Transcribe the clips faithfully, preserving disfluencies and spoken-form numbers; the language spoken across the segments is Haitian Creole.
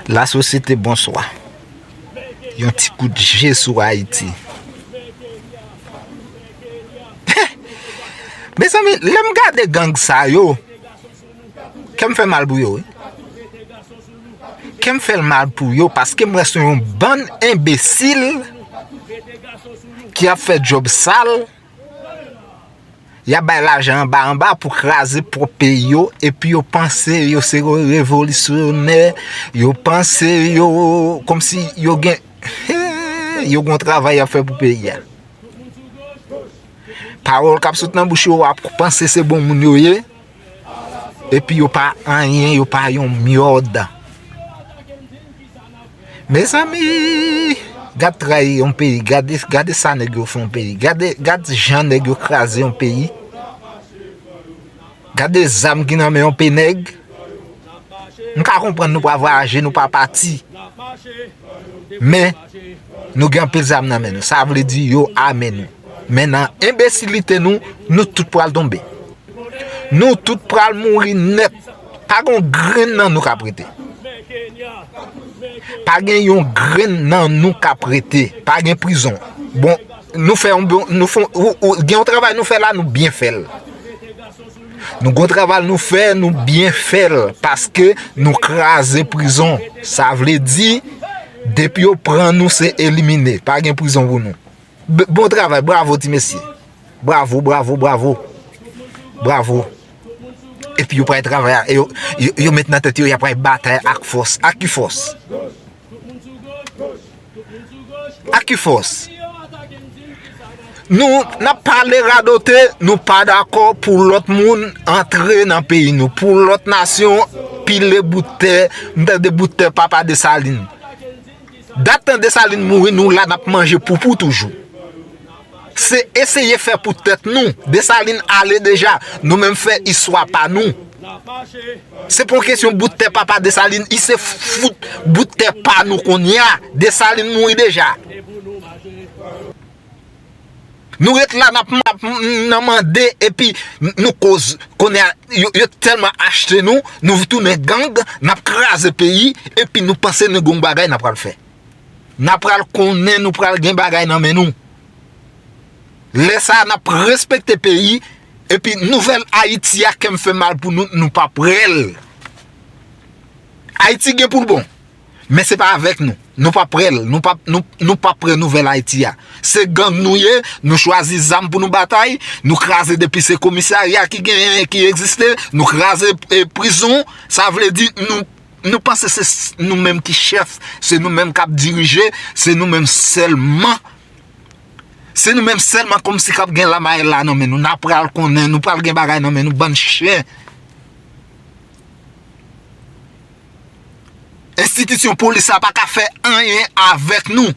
Lasosyete, bonswa. Yon ti kout je sou Ayiti. Mezanmi, lè m gade gang sa yo, kè m fè mal pou yo, wi. Kè m fè mal pou yo, paske m wè se yon bann enbesil ki ap fè djòb sal. Y ap bay lajan anba anba pou kraze pwòp peyi yo, epi yo panse yo se revolisyonè, yo panse yo, kòmsi yo gen, yo gen yon travay y ap fè pou peyi a. Pawòl k ap sot nan bouch yo, w ap panse se bon moun yo ye, epi yo pa anyen, yo pa yon myòd. Mezanmi, gad tray yon peyi, gade, gade sa nèg yo fè yon peyi, gade, gad jan nèg yo kraze yon peyi, gade zam ki nan men yon pe nèg. M ka konprann nou pa vwayaje, nou pa pati, men nou gen anpil zam nan men nou, sa vle di yo ame nou. Men nan enbesilite nou, nou tout pral tonbe. Nou tout pral mouri nèt. Pa gen yon grenn nan nou k ap rete. Pa gen yon grenn nan nou k ap rete. Pa gen prizon. Bon, nou fè yon bon, nou fè, ou, ou, gen yon travay nou fè la, nou byen fè l. Nou gon travay nou fè, nou byen fè l, paske nou kraze prizon. Sa vle di, depi yo pran nou, se elimine. Pa gen prizon pou nou. B-, bon travay, bravo ti mesye. Bravo, bravo, bravo. Bravo. Epi yo pral travay, yo, yo, yo met nan tèt yo, y ap pral batay ak fòs. Ak ki fòs? Ak ki fòs? Nou, n ap pale radote, nou pa dakò pou lòt moun antre nan peyi nou, pou lòt nasyon pile bout tè, m tande bout tè papa Desalin. Dat tan Desalin mouri, nou la n ap manje poupou toujou. Se eseye fè pou tèt nou. Desalin ale deja, nou menm fè istwa pa nou. Se pa yon kesyon bout tè papa Desalin, i se fout bout tè pa nou kounye a. Desalin mouri deja. Nou ret la, n ap, n ap, n ap mande, epi n-, nou koz. Kounye a, yo, yo tèlman achte nou, nou tounen gang, n ap kraze peyi, epi nou panse nou gon bagay n ap pral fè. N ap pral konnen nou pral gen bagay nan men nou. Lè sa a, n ap respekte peyi, epi nouvèl Ayiti a, kè m fè mal pou nou, nou p ap wè l. Ayiti gen pou l bon. Men se pa avèk nou. Nou p ap prè l. Nou p ap, nou, nou p ap prè nouvèl Ayiti a. Se gang nou ye, nou chwazi zam pou nou batay, nou kraze depi se komisarya ki genyen, ki egziste, nou kraze, e, prizon. Sa vle di nou, nou panse se s-, nou menm ki chèf, se nou menm k ap dirije, se nou menm sèlman. Se nou menm sèlman kòmsi k ap gen lamayèl la nan men nou. N a pral konnen, nou pral gen bagay nan men nou, bann chen. Enstitisyon polis la pa ka fè anyen avèk nou.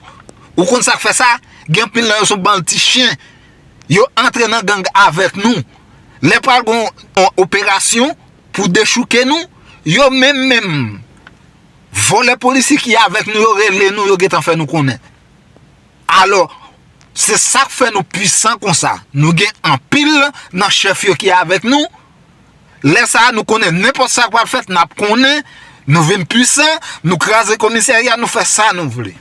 Ou konn sa k fè sa? Gen anpil nan yo se bann ti chen. Yo antre nan gang avèk nou. Lè pral gon yon operasyon pou dechouke nou, yo menm menm, vòlè polisye ki avèk nou, yo rele nou, yo gentan fè nou konnen. Alò, se sa k fè nou pwisan konsa. Nou gen anpil nan chèf yo ki avèk nou. Lè sa a, nou konnen nenpòt sa k pral fèt, n ap konnen. Nou vin pwisan, nou kraze komisarya, nou fè sa nou vle.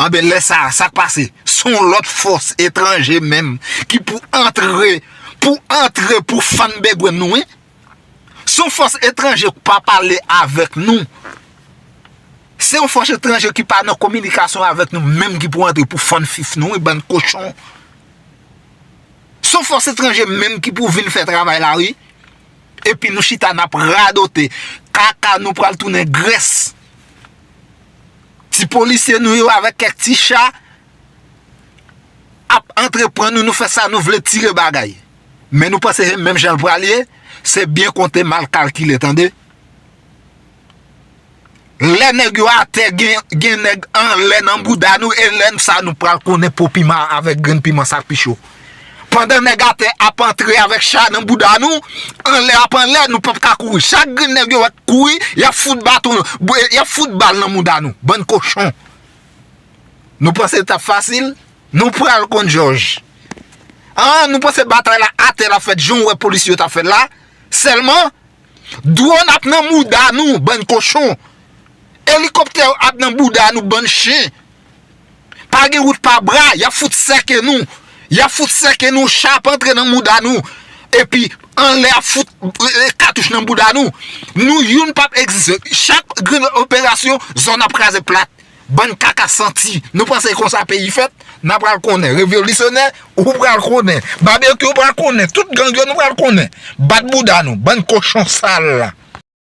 Anben, lè sa a, sa k pase? Se yon lòt fòs etranje menm ki pou antre, pou antre, pou fann begwenn nou, wi. Se yon fòs etranje k pa pale avèk nou. Se yon fòs etranje ki pa nan kominikasyon avèk nou menm ki pou antre pou fann fif nou, wi, bann kochon. Se yon fòs etranje menm ki pou vin fè travay la, wi. Epi nou chita, n ap radote. Kaka nou pral tounen grès. Ti polisye nou yo avèk kèk ti cha ap antreprann nou, nou fè sa nou vle, tire bagay. Men nou panse se menm jan l pral ye? Se byen konte, mal kalkile, tande. Lè nèg yo atè, gen, gen nèg anlè nan bouda nou, e lè sa nou pral konnen po piman avèk grenn piman sa k pi cho. Pandan nèg atè ap antre avèk cha nan bouda nou, anlè ap anlè, nou p ap ka kouri. Chak grenn nèg yo wè k kouri, y ap fout baton, y ap fout bal nan mouda nou. Bann kochon. Nou panse l t ap fasil? Nou pral konn jòj. An, nou panse batay la atè l ap fèt jan w wè polisye yo t ap fè l la? Sèlman, dwòn ap nan mouda nou, bann kochon. Elikoptè yo ap nan bouda nou, bann chen. Pa gen wout pa bra, y ap fout sèke nou. Y ap fout sèke nou, cha ap antre nan bouda nou. Epi anlè ap fout e, e, katouch nan bouda nou. Nou youn p ap egziste. Chak grenn operasyon, zòn ap kraze plat. Bann kaka santi. Nou panse konsa peyi fèt? N a pral konnen. Revolisyonè, ou pral konnen. Babekyou pral konnen. Tout gang yo, nou pral konnen. Bat bouda nou. Bann kochon sal.